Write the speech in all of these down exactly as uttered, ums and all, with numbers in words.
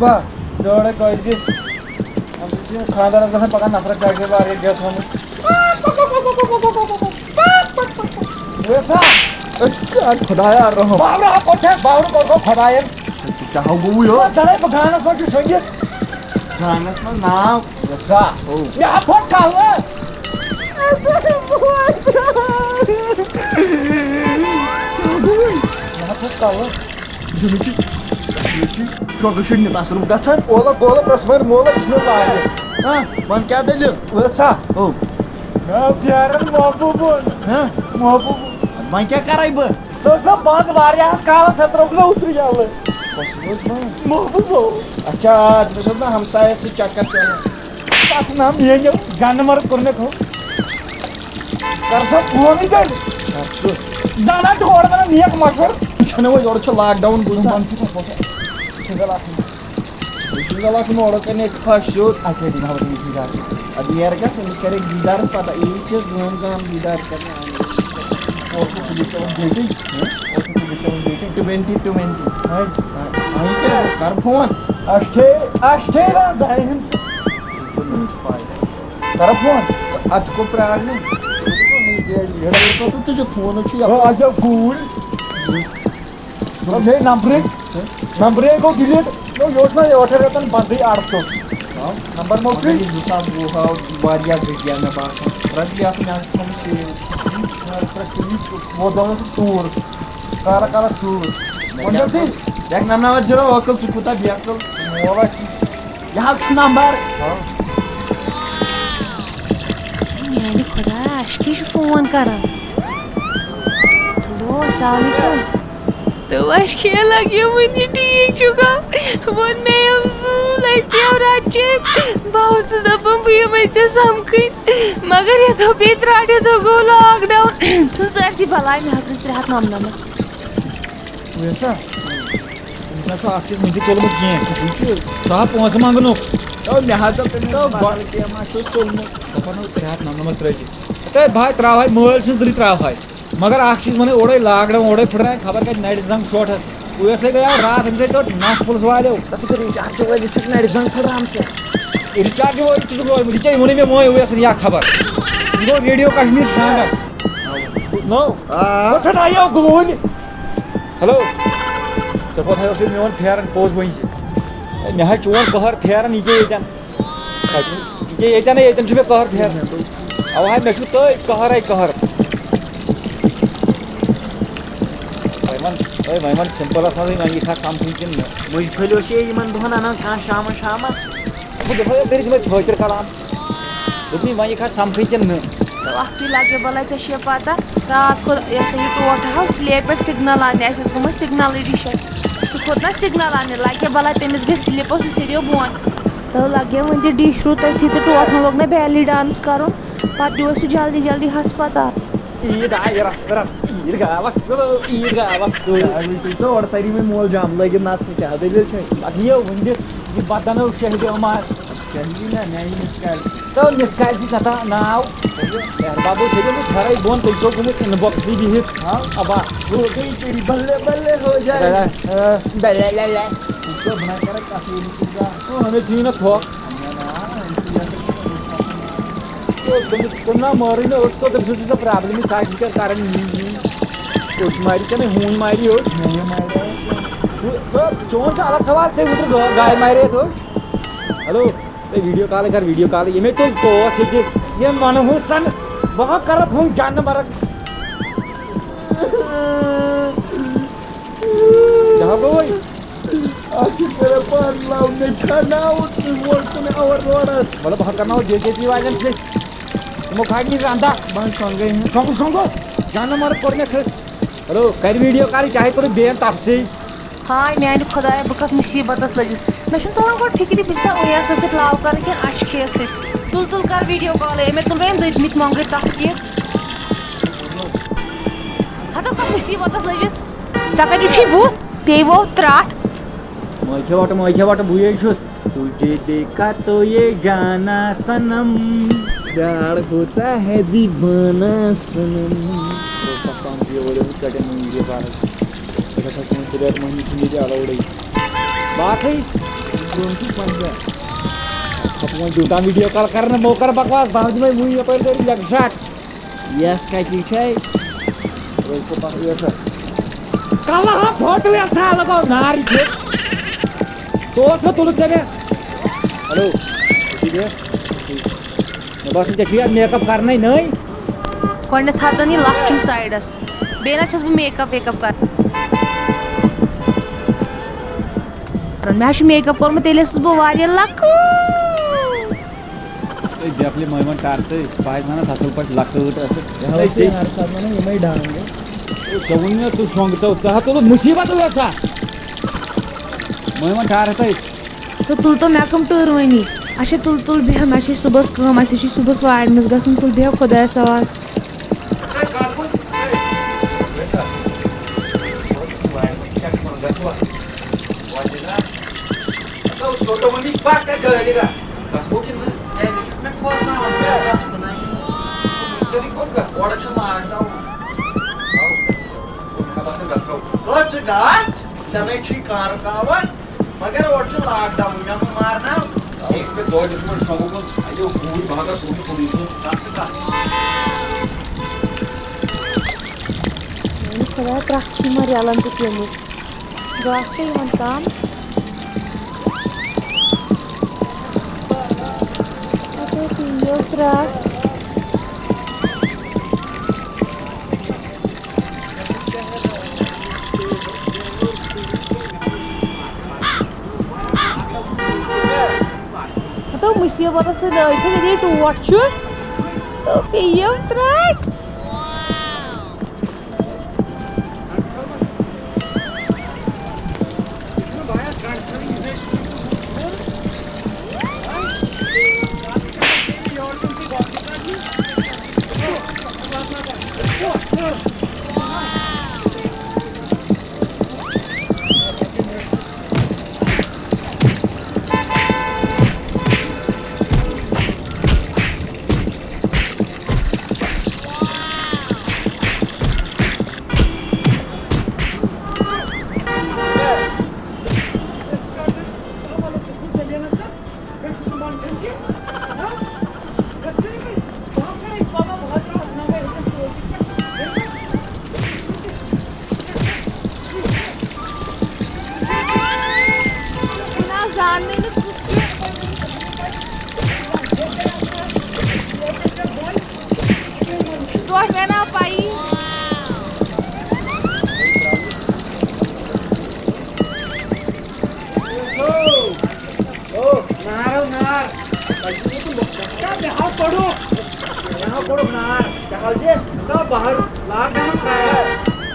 با، جوڑے کٲنٛسہِ۔ اَمہِ سۭتۍ چھِ یِم خانٛدارَس گژھان پَگاہ نفرت، کیٛازِ چھِ واریاہ گیس تھوٚمُت۔ ویسا۔ أسۍ کیٛاہ خۄدایا رحم۔ باورٕ ہا کوٚر چھےٚ، باورٕ کوٚر گوٚو خۄدایَن۔ کیٛاہ ہو گوٚو یہِ؟ بہٕ دَرے بہٕ گانَس منٛز چھُ شۄنٛگِتھ۔ گانَس منٛز ناو؟ ویسا۔ او۔ مےٚ ہا پھوٚٹ کَلہٕ۔ مےٚ ہا پھوٚٹ کَلہٕ۔ زندگی، زندگی شوقہٕ چھُ نہٕ تصرُف گژھان۔ اولہ گولہ تصویر مولہ یُس مےٚ لاگہِ۔ ہاں، وۄنۍ کیٛاہ دٔلیٖل؟ وٕچھ سا۔ او۔ مےٚ آو پھیران محبوٗبُن۔ ہاں؟ محبوٗبُن۔ وۄنۍ کیٛاہ کَرَے بہٕ؟ سۄ ٲس مےٚ بنٛد واریاہَس کالَس، سۄ ترٛٲوٕکھ مےٚ اوترٕ یَلہٕ۔ کۄس ٲس بنٛد؟ محبوٗبو۔ اچھا، آ، تٔمِس اوس نہ ہمسایَس سۭتۍ چکر چلان۔ تَتھ نام یہِ نہٕ گَنہٕ مَرٕد کوٚر مےٚ کٲم۔ کر سا فونٕے تیٚلہِ۔ کر سُہ۔ زانان چھُ اورٕ وَنان نیک مَشوَرٕ۔ یہِ چھُنہٕ وۄنۍ، یورٕ چھُ lockdown گوٚمُت۔ دُشمن چھُ تۄہہِ پوٚتُس۔ سِنگل اَکھ منٹ۔ سِنگل اَکھ منٹ، اورٕ کَرِ نہٕ خۄش سیوٚد۔ اَتہِ کَتہِ دِمہٕ ہا بہٕ تٔمِس دیٖدار؟ اَدٕ نیرٕ گژھِ، تٔمِس کَرِ دیٖدارَس پَتہ، یہِ چھِ گٲم گام دیٖدار کَرنہِ آمٕتۍ۔ اوترٕ تُلِتھ تِمَن dating۔ اوترٕ تُلِتھ تِمَن dating۔ Twenty twenty۔ وۄنۍ؟ وۄنۍ کیٛاہ؟ کَر فون۔ اَسہِ چھے، اَسہِ چھے نہ زَہہِ ہِنٛز۔ کَرٕ فون۔ اَتھ چھُ کوٚت پرٛارنہِ؟ یہِ چھُ فونُک چھُ یَپٲرۍ۔ اَتھ چھا گوٗرۍ؟ مےٚ نمبرٕے، نمبرٕے گوٚو delete۔ نو، یہِ اوس مےٚ ٲٹھن رٮ۪تن بنٛدٕے اَڑٕ سیوٚد۔ نمبر مہ مگر چھُے۔ یہِ زٕ ساس وُہ آو واریاہ گٔٹیا مےٚ باسان۔ رۄپیہِ آسہٕ مےٚ اَتھ تھٲومٕژ save۔ وۄنۍ زن اوسُکھ ژوٗر۔ کالہ کالہ ژوٗر۔ وۄنۍ چھا ژےٚ؟ لیکھ نمناوتھ زیٖرو عٲقل، ژٕ کوٗتاہ بے عقل۔ مول ہا چھُ۔ یہِ حظ چھُ نمبر۔ ہاں۔ میانہِ خۄدایا، اَسہِ کیٛاہ چھُ فون کران؟ ہیلو، السلام علیکم۔ تو اَسہِ کیٛاہ لگہِ وٕنہِ ٹھیٖک چھُکھا؟ ووٚن مےٚ یِم زوٗل اَسہِ یَوٕ رَچہِ۔ بہٕ اوسُس دَپان بہٕ یِمَے ژےٚ سَمکھٕنۍ، مگر یَتھ بیٚیہِ ترٛٹھ، یَتھ گوٚو lockdown۔ ژھٕن سٲرسٕے بَلاے، مےٚ حظ گٔژھ ترٛےٚ ہَتھ نَمنَمَتھ۔ وٕچھ سا، تٔمِس نہ چھُ اَکھ چیٖز وٕنہِ تہِ تُلمُت کینٛہہ۔ وٕچھ، سُہ ہا پونٛسہٕ منٛگنُکھ۔ تو مےٚ حظ دوٚپ تٔمِس، تو بَدَل کینٛہہ ما چھُس تُلمُت؟ دَپان اوس ترٛےٚ ہَتھ نَمنَمَتھ ترٛٲوزِ۔ ہے بھاے، ترٛاوہاے، مٲلۍ سٕنٛز دِلٕے ترٛاوہاے۔ مگر اکھ چیٖز وَنے، اورے lockdown، اورے پھٕٹرایَن خبر کَتہِ نَرِ زنٛگ شوٹھَس۔ اویسَے گٔیاو راتھ، أمِس ہے ژٔٹ نَس پُلسہٕ والیو۔ دَپُس recharge وٲلِس چھُکھ نَرِ زنٛگ پھٕٹرامژٕ۔ Recharge وٲلِس تہِ چھُکھ لٲگمٕتۍ۔ یہِ کیٛاہ، یہِ ووٚنُے مےٚ وۄنۍ اویسَن یہِ اَکھ خبر۔ یہِ گوٚو ریڈیو کشمیٖر شانٛگَس۔ نو۔ آ۔ وۄتھُن آیو گوٗنۍ۔ ہیلو۔ ژےٚ کوٚت ہا اوسُے میون پھیران پوٚز ؤنۍ زِ؟ ہے، مےٚ ہا چون قہر پھیران، یہِ کیٛاہ ییٚتٮ۪ن؟ کَتہِ؟ یہِ کیٛاہ ییٚتٮ۪ن، ییٚتٮ۪ن چھُ مےٚ قہر پھیران۔ اَوا ہے، مےٚ چھُ تٔتھۍ قہرَے قہر۔ وۄنۍ وَن، ہے، وۄنۍ وَن simpleس منٛزٕے، وۄنۍ یہِ کھا سَمکھٕنۍ کِنہٕ نہٕ؟ مٔنٛزۍ پھٔلۍ اوس یہِ یِمَن دۄہَن اَنان کانٛہہ شامَس شامَس۔ بہٕ دَپہٕ ہے، کٔرِتھ یِمَے پھٲتِر کلام۔ دوٚپمَے، وۄنۍ یہِ کھا سَمکھٕنۍ کِنہٕ نہٕ؟ تہٕ اَکھ چیٖز لَگہِ بَلاے، ژےٚ چھےٚ پَتہ، راتھ کوٚر یہِ ہسا یہِ ٹوٹھ ہاو slipہِ پٮ۪ٹھ signal اَننہِ، اَسہِ ٲس گٔمٕژ signalٕے ڈِشَس۔ سُہ کھوٚت نہ signal اَننہِ، لَگہِ بَلاے تٔمِس گٔے slipَس، سُہ سیٚریو بۄن۔ تہٕ لَگے وۄنۍ تہِ ڈِش روٗد تٔتھی تہٕ ٹوٹھَن لوٚگ مےٚ belly dance کَرُن۔ پَتہٕ نیوٗ اَسہِ سُہ جلدی جلدی ہسپتال۔ عیٖد آیہِ رَسہٕ رَسہٕ، عیٖد گاوَس سُلو، عیٖد گاوَس سُلو۔ آ، وۄنۍ تُلۍ تو اورٕ تَری وۄنۍ مول جام لٲگِتھ نَژنہِ، کیٛاہ دٔلیٖل چھےٚ؟ پَتہٕ یِیو وٕنہِ یہِ بدنو شہدِ عمر۔ کیٛاہ یی نہ، مےٚ یی مِس کال۔ تو مِس کال سۭتۍ نہ تھا ناو۔ مہرباب اوس ییٚتہِ اوسمُت کھرے بۄن، تُہۍ چھِو گٔمٕتۍ inboxٕے بِہِتھ۔ ہاں۔ ابا۔ ہو گئی تیری بلے بلے ہو جائے۔ بلے بلے۔ وٕچھ تو، بہٕ نہ کَرٕ کَتھٕے نہٕ کُنہِ جایہِ۔ اَہَن حظ، ژھٕنِو نہ تھوٚکھ۔ نہ، نہ، أمۍ سٕنٛدۍ یَتھ تو تٔمِس، تٔمۍ نا مٲرٕے نہٕ أچھ، تو تٔمِس ٲس سۄ problem، یہِ ساے چھِ کیٛاہ کَران، یی، یی۔ أچھ مارِ کِنہٕ ہوٗنۍ مارِ أچھ؟ مےٚ مارِ أچھ۔ سُہ، ژٕ، چون چھُ الگ سوال، ژےٚ وٕچھُتھ گا-، گاے مارِ یَتھ أچھ؟ ہیلو، ہے video call کر، video call۔ ییٚمے تُل ٹاس ییٚتہِ، ییٚمۍ وَنہٕ ہُہ سَن، بہٕ ہا کَرَتھ ہُم جانہٕ مَرَکھ۔ کیٛاہ گوٚوُے؟ اَتھ چھِ کَران پانہٕ love، مےٚ کھناوُن تُہۍ ووٹ کُنہِ اَوَر روڈَس۔ مطلب، بہٕ ہا کَرناوَتھ بی جے پی والٮ۪ن سۭتۍ۔ تِمو کھالہِ مےٚ رَنٛدا۔ بہٕ ہا شۄنٛگَے نہٕ۔ شۄنٛگُو، شۄنٛگُو۔ جانہٕ مَرَکھ کوٚر مےٚ کھٔتۍ۔ ہیلو، کَرِ video call، چاہے کوٚرُکھ بیٚیَن تَپسٕے۔ ہاے میانہِ خۄدایہ، بہٕ کتھ مُصیٖبتس لٔجِس۔ مےٚ چھُنہٕ تران گۄڈٕ فِکرِ، بہٕ چھسا اویسس سۭتۍ love کران کِنہٕ اَشکھیَس سۭتۍ۔ تُل تُل کر video call، أمۍ تُل مےٚ أمۍ دٔدمٕتۍ مۄنٛگٕرۍ تَتھ کِتھ۔ ہتو کتھ مُصیٖبتس لٔجِس۔ ژےٚ کتہِ وُچھی بُتھ؟ پیٚیہِ وو ترٛٹھ۔ مٲے کھےٚ وٹہٕ، مٲے کھےٚ وٹہٕ، بٕے ہے چھُس۔ تُجھے دیکھا تو یہ جانا صنم۔ پیار ہوتا ہے دیوانہ صنم۔ او سستان جی، ؤلِو وۄنۍ ژَٹن وۄنۍ یہِ بارٕ۔ أسۍ ہسا چھِ وۄنۍ ژٕ رٮ۪تھ مٔہنی چھِنہٕ ییٚتہِ allowedٕے۔ باقٕے وۄنۍ دیُت تام ویٖڈیو کال کَرنہٕ، مو کَر بکواس، بہٕ ہاوٕ تِمَے موٗوی یَپٲرۍ کٔرِتھ یَکجاہ۔ یَس کَتہِ چھے؟ کَلہٕ ہا فوٹو یَسا لَگاو نار یہِ۔ تو اوس مےٚ تُلُتھ ژےٚ مےٚ۔ ہیلو، ٹھیٖک ہے؟ مےٚ باسان، ژےٚ چھُے اَتھ میک اپ کرنَے نٔے۔ گۄڈٕنٮ۪تھ تھاو تَن یہِ لَکھ چُم سایڈَس۔ بیٚیہِ نہ چھَس بہٕ میک اپ ویک اپ کران۔ مےٚ حظ چھُ میک اپ کوٚرمُت، تیٚلہِ ٲسٕس بہٕ واریاہ لۄکٕٹ۔ تُہۍ بیکلہِ مٲنۍ وۄنۍ ٹر تہٕ بہٕ حظ وَنَس اَصٕل پٲٹھۍ لۄکٕٹ ٲسٕکھ۔ یہِ حظ چھِ ہر ساتہٕ وَنان یِمَے ڈانٛگہٕ۔ ژےٚ ووٚن مےٚ ژٕ شۄنٛگ تو، ژٕ ہا تُلُکھ مُصیٖبت ٲسا۔ مٲنۍ وۄنۍ ٹر تہٕ۔ تہٕ تُل تو مےٚ کٕم ٹٲر وٲنی؟ اچھا تُل تُل بیٚہہ، مےٚ چھے صُبحَس کٲم، اَسہِ چھُے صُبحَس وارِ منٛز گژھُن، تُل بیٚہہ خۄدایَس حوالہٕ۔ کوٚت چھِ گاٹھ؟ ژےٚ نے چھُے کانٛہہ رُکاوٹ، مگر اورٕ چھُ لاک ڈاوُن، مےٚ مہٕ مارناو۔ ییٚتہِ پٮ۪ٹھ دۄہ دیُتمُت شۄنٛگُن، اَتہِ اوس گوٗرۍ بہٕ ہا گژھٕ سکوٗل پُلیٖسَس۔ تَتھ چھِ کَتھ۔ میٛانہِ خۄدایا، ترٛٹھ چھِ یِمَن رٮ۪لَن تہِ پیٚمٕژ۔ گاسہٕ چھےٚ یِوان کَم۔ اَتھ اوس یہِ ترٛٹھ۔ ہتو مُصیٖبتس سۭتۍ لٲج چھِ ییٚلہِ یہِ ٹوٹھ چھُ، تہٕ پیٚیہِ یِم ترٛٹھ۔ چھُنہ زاننٕے نہٕ کُس چھُ۔ تۄہہِ مےٚ نا پَیی۔ او، نار ہو نار۔ تۄہہِ چھُو نہٕ تِم، کیٛاہ مےٚ ہاو پوٚرُکھ؟ مےٚ ہاو پوٚرُکھ نار۔ کیٛاہ حظ یہِ؟ مےٚ دوٚپ بہٕ ہاو لاک ڈاوُن ترٛایہِ۔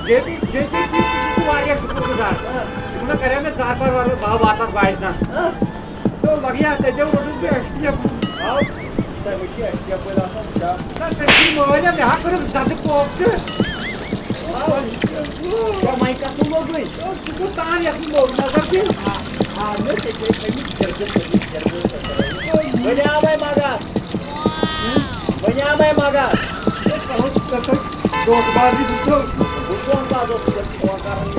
J P, J P P چھُس بہٕ واریاہ شُکُر گُزار۔ تِمو نہ کریو مےٚ زارپار وارپار، بہٕ ہاو واتنَس باجہِ تام۔ تو لگیا تیٚلہِ روٚٹُس بہٕ ایس ٹی ایف۔ آو؟ سا مےٚ چھُ ایس ٹی ایف وٲلۍ آسان وٕچھان۔ سا تٔمۍ سٕنٛدۍ مٲلۍ مےٚ ہا کٔرٕکھ زَدٕ کوفتہٕ۔ آو؟ کیٛاہ وۄنۍ کَتھ لوٚگُے؟ سُہ کوٚت تام یَتھ لوٚگ نظر دِنۍ۔ آ، آ، مےٚ ژےٚ چھے تھٲومٕتۍ گِرگِس سۭتۍ، گِرگِس سۭتۍ۔ وۄنۍ آو وۄنۍ مگر۔ وۄنۍ آو وۄنۍ مگر۔ ہے، ژٕ اوس، ژٕ ٲسٕکھ دھوکہٕ بازی وٕچھو۔ بہٕ کون بازو، ژٕ چھُکھ فون کران۔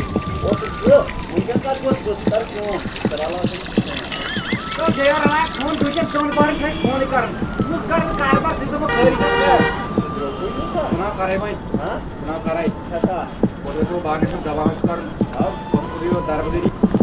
اوسُکھ ژٕ، وٕنکٮ۪ن کَتھ گوٚژھ بہٕ، ژٕ کر فون۔ فِلحال آسو نہٕ کِہیٖنۍ۔ تو J R R I phone, بہٕ چھُس دۄن بارَن چھُ اَسہِ فونٕے کَرُن۔ بہٕ کَرٕ کارٕبار، ژٕ چھُکھ دَپان خٲرٕے کَتھ۔ سُہ درٛوٚگُے چھُ کَرُن۔ جِناب کَرَے وۄنۍ۔ ہاں؟ جِناب کَرَے۔ کھٮ۪تا۔ پَتہٕ ٲسۍ وۄنۍ باغَس منٛز دَوا حظ چھُ کَرُن۔ آ۔ پَتہٕ کوٚرُے یورٕ دَربٕدٔری۔